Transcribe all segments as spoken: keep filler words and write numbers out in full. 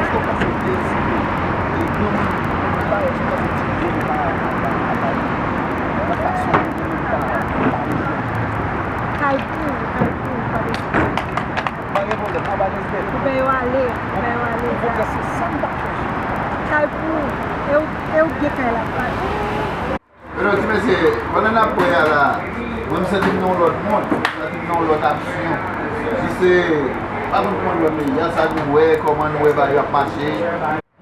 Èske w panse ke si, e, granmoun, granmoun pa wè, èske w panse ti jèn pa, pa, pa, pa, pa, nan fason yo menm ta, Ou pè yo ale, ou pè yo ale. Kay pou ou, e ou, e ou gen kay la. Mezanmi, ti mesye, pandan n ap wè a la, mwen m santi m nan yon lòt mond, m santi m nan yon lòt aksyon. Si se, pa konn kòman lòt peyi a, sa nou wè, kòman nou wè bagay yo ap mache.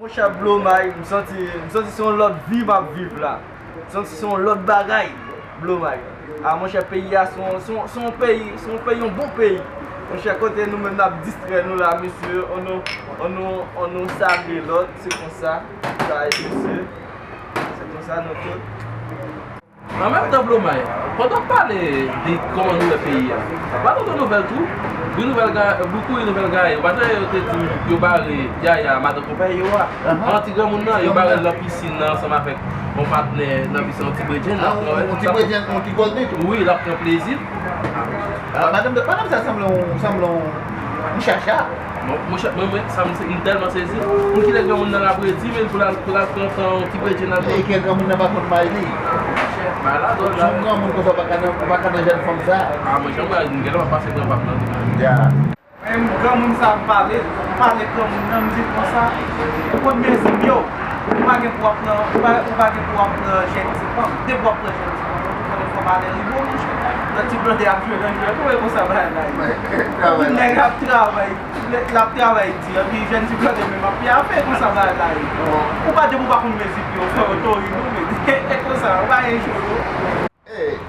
Monchè Blomay, m santi, m santi se yon lòt vi m ap viv la. M santi se yon lòt bagay, Blomay. A, monchè, peyi a se yon, se yon, se yon peyi, se yon peyi, yon bon peyi. Monchè, kote nou menm n ap distrè nou la, mesye, ann nou, ann nou, ann nou salye lòt, se konsa, sa ye, mesye. Se konsa nou tout. An menm tan, Blomay, pandan w ap pale de kòman nou wè peyi a, pa tande nouvèl tou? Wi, nouvèl ga-, wi, kouri nouvèl gaye. Ou pa tande yo te di yo bare Yaya, madan konpè yo a? An ti granmoun nan, yo bare l nan pisin nan ansanm avèk yon patnè nan pisin, yon ti bredjenn, l ap pran, yon ti bredjenn, yon ti gòl tou. Wi, l ap pran plezi. Madanm, madanm sa sanble yon, sanble yon chacha. Bon, monchè, mwen, mwen, sa m, m tèlman sezi. Pou kilè granmoun nan ap redi, men pou l al, pou l al pran tan yon ti bredjenn avè l? E ke granmoun nan pa konn may li. Monchè, malad, oh la. Yon granmoun konsa, ou pa ka nan, ou pa ka nan jèn fanm sa. A, monchè, mwen, m genlè m ap pase granpa m nan. Ya. Men granmoun sa ap pale, m pale granmoun nan, m di l konsa, ou konn mezi pye w, ou pa gen pou w ap pran, ou pa, ou pa gen pou w ap pran jèn ti fanm. Depi w ap pran jèn ti fanm, ou konnen fò malè rive w, monchè. Lè ti blòdè ap jwe nan jwèt, ou wè konsa bagay la ye. Nèg ap travay, l ap travay di, epi jèn ti blòdè menm ap pye afè, konsa bagay la ye. Ou pa depi w pa konn mezi pye w, frè, w tori nou, men e konsa, ou pa gen cho non. Ey,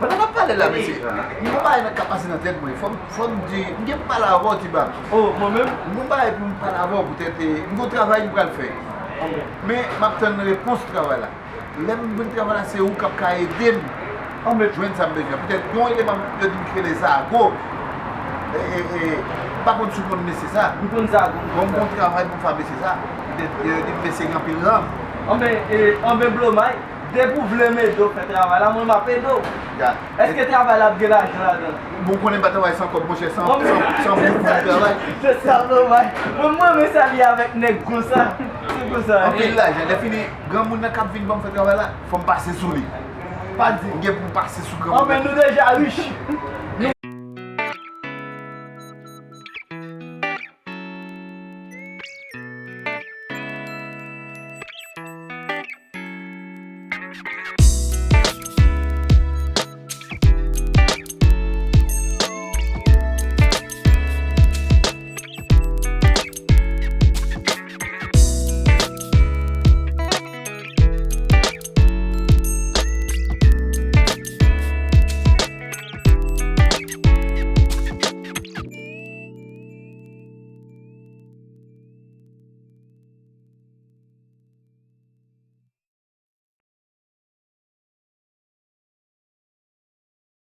pandan n ap pale la, mesye, m gon bagay nan k ap pase nan tèt mwen. Fò m, fò m di, m gen pou m pale avè w, ti bab. Oh, mwen menm? M gon bagay pou m pale avè w poutèt, eh, m gon travay m pral fè. Men, m ap tann repons travay la. Lè m jwenn travay la, se ou k ap ka ede m jwenn sa m bezwen. Poutèt, gen yon eleman yo di m ki rele zago. E, e, e, m pa konn si w konn mesye sa. M konn zago. Bon, m gon travay pou m fè mesye sa. Poutèt, yo di m mesye gen anpil lang. Anben, e, anben, Blomay, depi w vle m ede w fè travay la, mwen m ap ede w. Èske travay la ap gen lajan ladan l? Bon, ou konnen m pa travay san kòb, monchè, san, san, san moun pou m travay. Se sa, Blomay. Mwen, mwen, men sa li avèk nèg konsa. Se konsa. Anpil lajan. Lè fini, granmoun nan k ap vin ban m fè travay la, fò m pase sou li. Pa di. M gen pou m pase sou granmoun nan. Anben, nou deja rich.